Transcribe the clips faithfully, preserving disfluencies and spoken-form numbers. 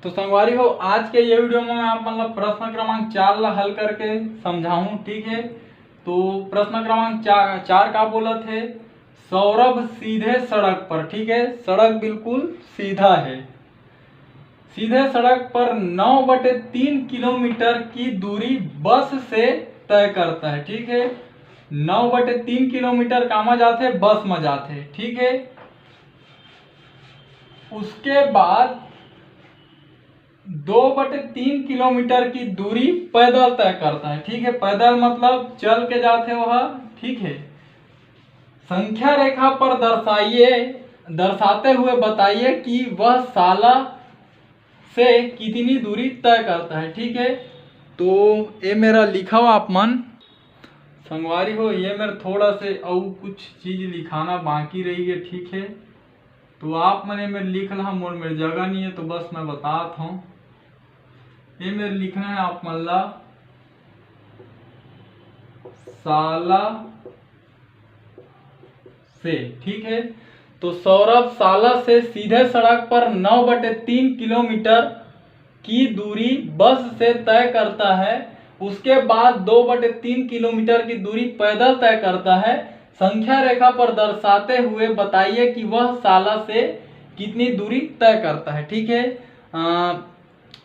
तो संगवारी हो, आज के ये वीडियो में मैं आप मन ला प्रश्न क्रमांक चार ला हल करके समझाहूँ, ठीक है। तो प्रश्न क्रमांक चार, चार का बोलत है, सौरभ सीधे सड़क पर, ठीक है, सड़क बिल्कुल सीधा है, सीधे सड़क पर नौ बटे तीन किलोमीटर की दूरी बस से तय करता है, ठीक है। नौ बटे तीन किलोमीटर कामा जाथे, बस में जाथे, ठीक है। उसके बाद दो बटे तीन किलोमीटर की दूरी पैदल तय करता है, ठीक है। पैदल मतलब चल के जाथे वह, ठीक है। संख्या रेखा पर दर्शाइए, दर्शाते हुए बताइए कि वह साला से कितनी दूरी तय करता है, ठीक है। तो ये मेरा लिखा हुआ आप मन संगवारी हो, ये मेरे थोड़ा से अउ कुछ चीज लिखाना बाकी रही है, ठीक है। तो आप मन ये मेरे लिख लहा, मोर मेरे जगह नहीं है, तो बस मैं बतात हूँ। ये मेरे लिखना है आप मन ला साला से, ठीक है। तो सौरभ साला से सीधे सड़क पर नौ बटे तीन किलोमीटर की दूरी बस से तय करता है। उसके बाद दो बटे तीन किलोमीटर की दूरी पैदल तय करता है। संख्या रेखा पर दर्शाते हुए बताइए कि वह साला से कितनी दूरी तय करता है, ठीक है। अ,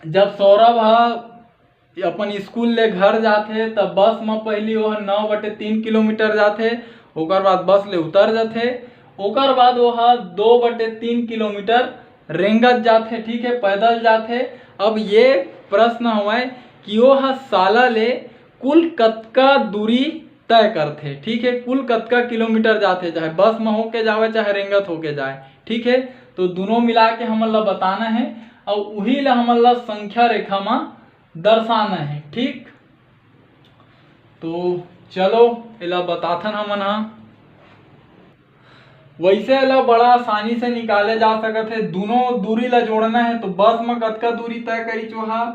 जब सौरभ ह अपन स्कूल ले घर जाथे, त बस म पहिली ओह नौ बटे तीन किलोमीटर जाथे, ओकर बाद बस ले उतर जाथे, ओकर बाद ओह दो बटे तीन किलोमीटर रेंगत जाथे, ठीक है, पैदल जाथे। अब ये प्रश्न हवय कि ओह साला ले कुल कतका दूरी तय करथे, ठीक है, कुल कतका किलोमीटर जाथे, चाहे बस म होके जावे, चाहे रेंगत होके जाए, ठीक है। तो दोनों मिला के हमन ला बताना है, और उही ला हमन ला संख्या रेखा म दर्शाना है, ठीक। तो चलो, एला बताथन हमन हा। वैसे एला बड़ा आसानी से निकाले जा सकत है। दोनों दूरी ला जोड़ना है, तो बस म कतका दूरी तय करी चोहा,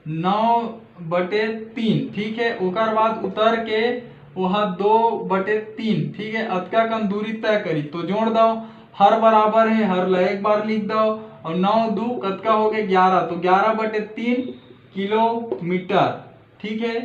नौ बटे तीन, ठीक है। ओकर बाद उतर के वह दो बटे तीन, ठीक है, अतका कन दूरी तय करी, तो जोड़ दो, हर बराबर है, हर ला एक बार लिख दो, और नौ दू कतका हो गए, ग्यारह, तो ग्यारह बटे तीन किलोमीटर, ठीक है।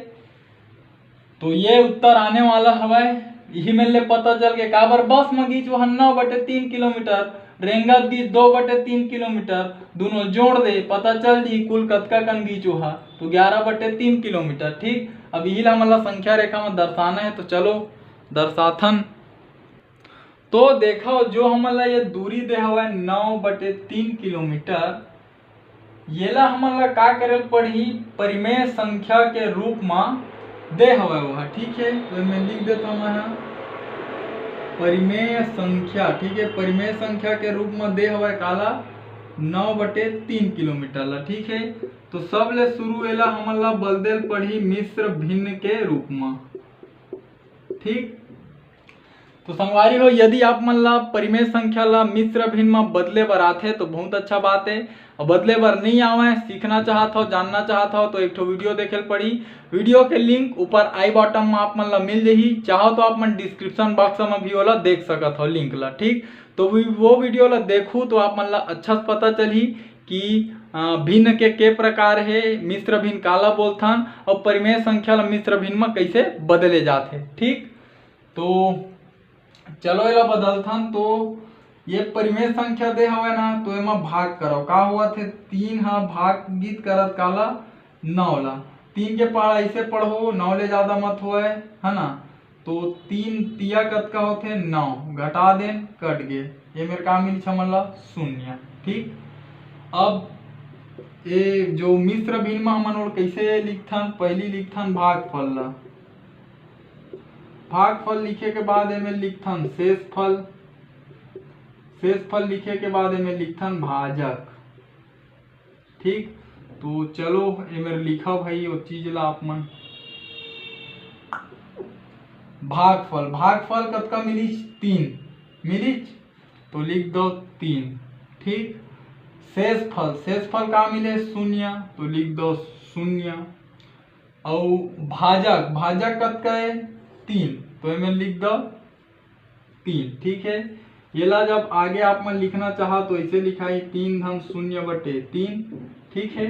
तो ये उत्तर आने वाला हवय। यही मेर ले पता चल के काबर बस म गीच वह नौ बटे तीन किलोमीटर, रेंगत गीच दो बटे तीन किलोमीटर, दोनों जोड़ दे, पता चल जी कुल कतका कन गीच वह, तो ग्यारह बटे तीन किलोमीटर, ठीक। अब यही ला हमन ला संख्या रेखा म दर्शाना है, तो चलो दर्शाथन। तो देखो, जो हमन ला ये दूरी दे हवय नौ बटे तीन किलोमीटर, येला हमन ला का करे ल पड़ही, परिमेय संख्या के रूप म दे हवय वह, ठीक है। तो मैं लिख देता हूँ मैं ह परिमेय संख्या, ठीक है, परिमेय संख्या के रूप म दे हवय काला, नौ बटे तीन किलोमीटर ला, ठीक है। तो सबले शुरू एला हमन ला बदले ल पड़ही मिश्र भिन्न के रूप म, ठीक। तो संगवारी हो, यदि आप मन ला परिमेय संख्या ला मिश्र भिन्न म बदले बर आथे तो बहुत अच्छा बात है, और बदले बर नहीं आवे, सीखना चाहत हो, जानना चाहत हो, तो एक ठो वीडियो देखे ल पड़ी। वीडियो के लिंक ऊपर आई बॉटम म आप मन ला मिल जही, चाहो तो आप मन डिस्क्रिप्शन बॉक्स म भी ओला देख सकत हो लिंक ला, ठीक। तो वी-, वो वीडियो ला देखू तो आप मन ला अच्छा से पता चलही कि अ, भिन्न के के प्रकार हे, मिश्र भिन्न काला बोलथन, और परिमेय संख्या ला मिश्र भिन्न म कैसे बदले जाथे, ठीक। तो चलो एला बदलथन। तो ये परिमेय संख्या दे हवय ना, तो एमा भाग करो, का होवत हे, तीन ह भाग गीत करत काला, नौ ला। तीन के पहाड़ा ऐसे पढ़ो, नौ ले ज्यादा मत होवय, है ना। तो तीन तिया कतका होथे, नौ, घटा देन, कट गे। ये मेर का मिलही हमन ला, शून्य, ठीक। अब ये जो मिश्र भिन्न म हमन ओला कैसे लिखथन, पहली लिखथन भागफल ला। भागफल लिखे के बाद एमे लिखथन शेषफल, शेषफल लिखे के बाद एमे लिखथन भाजक, ठीक। तो चलो एमेर लिखा भाई, वो चीज ला आप मन। भागफल, भागफल कतका मिलिस? तीन मिलिस, तो लिख दो तीन, ठीक। शेषफल, शेषफल का मिले? शून्य, तो लिख दो शून्य। अउ भाजक, भाजक कतका है? तीन, तो एमे लिख दो तीन, ठीक है। येला जब आगे आप मन लिखना चाहा तो ऐसे लिखाई, तीन धन शून्य बटे तीन, ठीक है।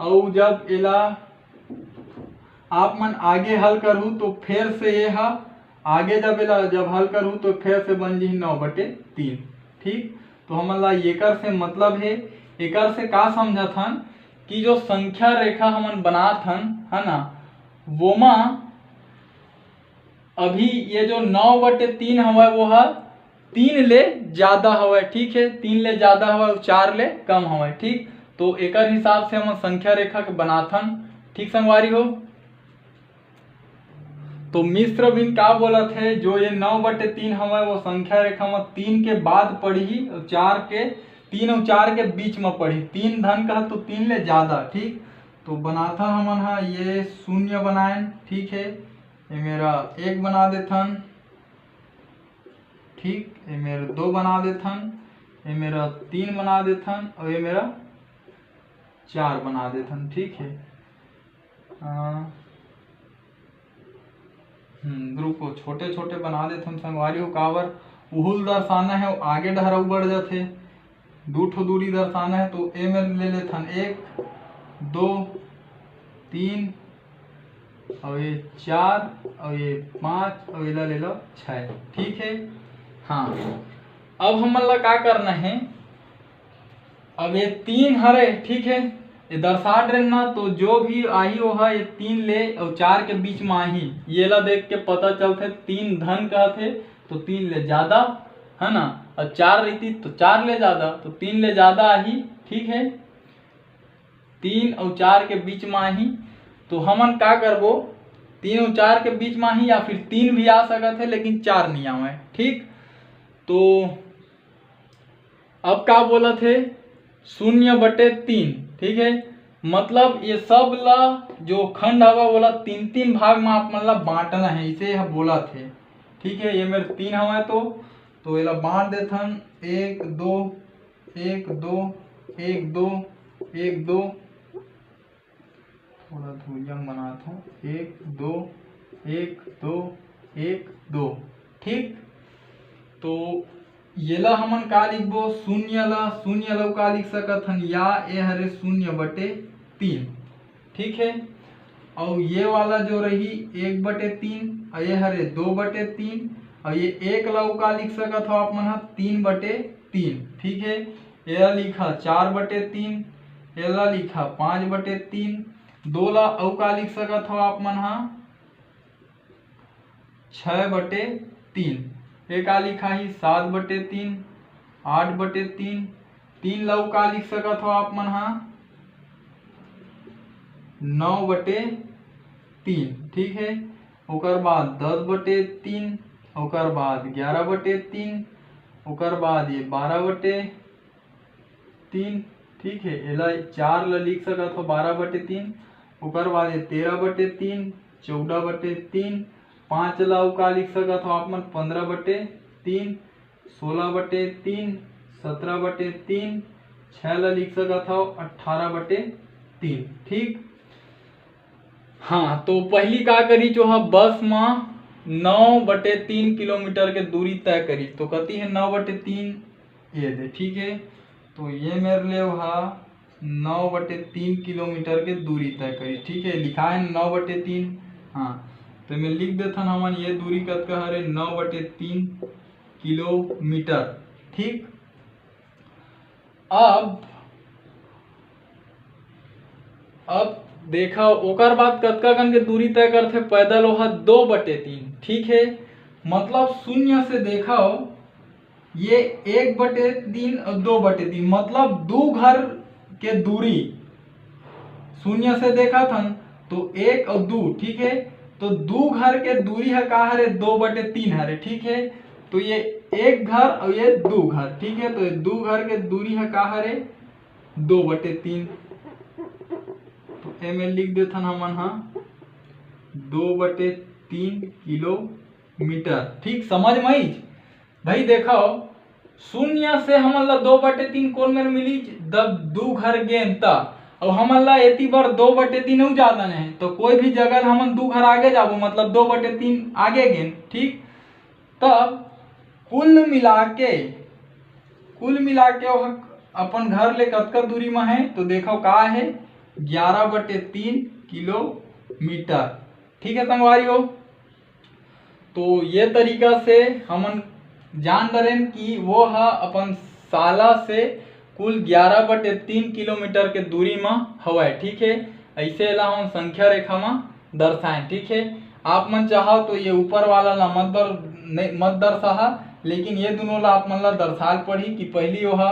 अउ जब एला आप मन आगे हल करहू तो फेर से ये हा आगे जब एला जब हल करहू तो फेर से बन जही नौ बटे तीन। ठीक, तो हमन ला एकर से मतलब है, एकर से का समझत हन कि जो संख्या रेखा हमन बनात हन, है ना, वोमा अभी ये जो नौ बटे तीन हवय वो ह तीन ले ज्यादा हवय। ठीक है, तीन ले ज्यादा हवय, चार ले कम हवय। ठीक, तो एकर हिसाब से हम संख्या रेखा के बनाथन। ठीक संगवारी हो, तो मिश्रबिन का बोलत है, जो ये नौ बटे तीन हवय वो संख्या रेखा म तीन के बाद पड़ही और चार के, तीन और चार के बीच में पड़ही। तीन धन कह तो तीन ले ज्यादा। ठीक, तो बनाथन हमन हा ये शून्य बनाएन। ठीक है, ये मेरा एक बना देथन। ठीक, ये मेरा दो बना देथन, ये मेरा तीन बना देथन और ये मेरा चार बना देथन। ठीक है, अ, हम्म, रुको, छोटे छोटे बना देथन संगवारी हो, काबर उहुल दर्शाना है, आगे डहर अउ बढ़ जाथे। दू ठो दूरी दर्शाना है तो ए में ले लेथन एक, दो, तीन, और ये चार, और ये पाँच, और एला ले लो छः। ठीक है, हाँ, अब हमन ला का करना है, अब ये तीन हरे, ठीक है, ये दर्शा डरेन ना, तो जो भी आही वो है ये तीन ले और चार के बीच में आही। ये ला देख के पता चलथे तीन धन कहथे तो तीन ले ज्यादा, है ना, और चार रहती तो चार ले ज्यादा, तो तीन ले ज्यादा आही। ठीक है, तीन और चार के बीच में आही, तो हमन का करबो, तीन और चार के बीच में आही या फिर तीन भी आ सकत है लेकिन चार नहीं आवे। ठीक, तो अब का बोलत है, शून्य बटे तीन। ठीक है, मतलब ये सब ला जो खंड हवा ओला तीन तीन भाग में आप मन ला बांटना है, इसे यह बोलत है। ठीक है, ये मेरे तीन हवा तो, तो एला बांट देथन, एक दो, एक दो, एक दो, एक दो, थोड़ा धुरिया बनात हूँ, एक दो, एक दो, एक दो। ठीक, तो येला हमन का लिखबो, शून्य ला, शून्य ला का लिख सकत हन, या ए हरे शून्य बटे तीन। ठीक है, और ये वाला जो रही एक बटे तीन, और ये हरे दो बटे तीन, और ये एक ला का लिख सकत हो आप मन हा तीन बटे तीन। ठीक है, एला लिखा चार बटे तीन, एला लिखा पाँच बटे तीन, दो ला अउ का लिख सकत हो आप मन हा, छः बटे तीन, ये का लिखा ही, सात बटे तीन, आठ बटे तीन, तीन ला अउ का लिख सकत हो आप मन हा, नौ बटे तीन। ठीक है, ओकर बाद दस बटे तीन, ओकर बाद ग्यारह बटे तीन, ओकर बाद ये बारह बटे तीन। ठीक है, एला चार ला लिख सकत हो, बारह बटे तीन, ओकर बाद ये तेरह बटे तीन, चौदह बटे तीन, पाँच ला अउ का लिख सकत हो आप मन, पंद्रह बटे तीन, सोलह बटे तीन, सत्रह बटे तीन, छः ला लिख सकत हो, अट्ठारह बटे तीन। ठीक, हाँ, तो पहली का करी, जो ह बस म नौ बटे तीन किलोमीटर के दूरी तय करी। तो कती है नौ बटे तीन, ये दे। ठीक है, तो ये मेरे ले हा नौ बटे तीन किलोमीटर के दूरी तय करी। ठीक है, लिखा है नौ बटे तीन। हाँ, तो मैं लिख देथन हमन, ये दूरी कतका हरे, नौ बटे तीन किलोमीटर। ठीक, अब अब देखा, ओकर बाद कतका कन के दूरी तय करथे पैदल, ओह दो बटे तीन। ठीक है, मतलब शून्य से देखा, ये एक बटे तीन और दो बटे तीन, मतलब दू घर के दूरी शून्य से देखत हन तो एक और दू। ठीक है, तो दू घर के दूरी ह का हरे, दो बटे तीन हरे। ठीक है, तो ये एक घर और ये दू घर। ठीक है, तो ये दू घर के दूरी ह का हरे, दो बटे तीन। तो एमे लिख देथन हमन हा दो बटे तीन किलोमीटर। ठीक, समझ में आइस? भाई देखो, शून्य से हमन ला दो बटे तीन कोन मेर मिली, जब दू घर गेन त, अउ हमन ला एती बर दो बटे तीन अउ ज्यादा नहीं, तो कोई भी जगह हमन दू घर आगे जाबो, मतलब दो बटे तीन आगे गेन। ठीक, तब कुल मिला के, कुल मिला के वह अपन घर ले कतका दूरी म हे, तो देखो का हे, ग्यारह बटे तीन किलोमीटर। ठीक है संगवारी हो, तो ये तरीका से हमन जान डरेन कि वो ह अपन शाला से कुल ग्यारह बटे तीन किलोमीटर के दूरी म हवय। ठीक है, ऐसे ला हम संख्या रेखा म दर्शाएं। ठीक है, आप मन चाहो तो ये ऊपर वाला ला मत दर-, नहीं, मत दर्शाहा, लेकिन ये दोनों ला आप मन ला दर्शाल पड़ी कि पहली वो ह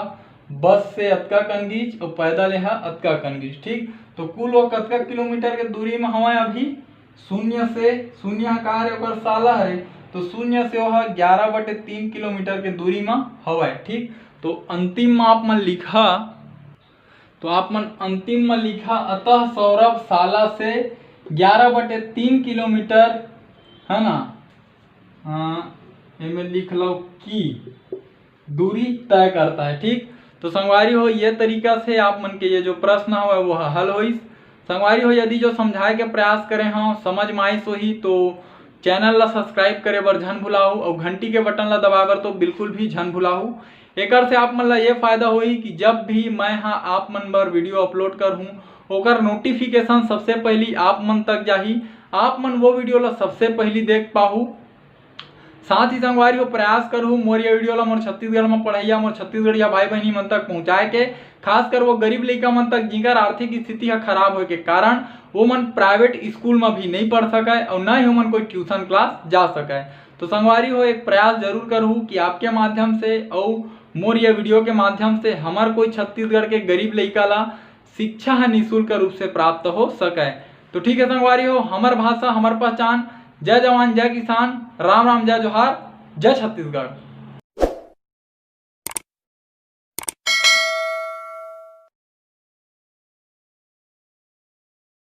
बस से अतका कन गिस और पैदल यहाँ अतका कन गिस। ठीक, तो कुल वो कतका किलोमीटर के दूरी में हवय अभी? शून्य से, शून्य ह का हरे? ओकर शाला हरे, तो शून्य से वह ग्यारह बटे तीन किलोमीटर के दूरी में हवय। ठीक, तो अंतिम में आप मन लिखा, तो आप मन अंतिम में लिखा, अतः सौरभ शाला से ग्यारह बटे तीन किलोमीटर, है ना, हाँ, एमे लिख लो कि दूरी तय करता है। ठीक, तो संगवारी हो, ये तरीका से आप मन के ये जो प्रश्न हवय वो ह हल होइस। संगवारी हो, यदि जो समझाए के प्रयास करे हव, समझ में आइस होही, तो चैनल ला सब्सक्राइब करे बर झन भुलाहू और घंटी के बटन ला दबाए बर तो बिल्कुल भी झन भुलाहू। एकर से आप मन ला ये फायदा होही कि जब भी मैं हा आप मन बर वीडियो अपलोड करहूँ, ओकर नोटिफिकेशन सबसे पहली आप मन तक जाही, आप मन वो वीडियो ला सबसे पहली देख पाहू। साथ ही संगवारी हो, प्रयास करहू मोर ये वीडियो ला मोर छत्तीसगढ़ में पढ़ैया, मोर छत्तीसगढ़िया भाई बहनी मन तक पहुँचाए के, खासकर वो गरीब लइका मन तक, जिनकर आर्थिक स्थिति ह खराब होए के कारण वो मन प्राइवेट स्कूल में भी नहीं पढ़ सके और न ही ओमन कोई ट्यूशन क्लास जा सके। तो संगवारी हो, एक प्रयास जरूर करहू कि आपके माध्यम से और मोर ये वीडियो के माध्यम से हमर कोई छत्तीसगढ़ के गरीब लइका ला शिक्षा ह निशुल्क रूप से प्राप्त हो सके। तो ठीक है संगवारी हो, हमर भाषा, हमर पहचान। जय जवान, जय किसान, राम राम, जय जोहार, जय छत्तीसगढ़।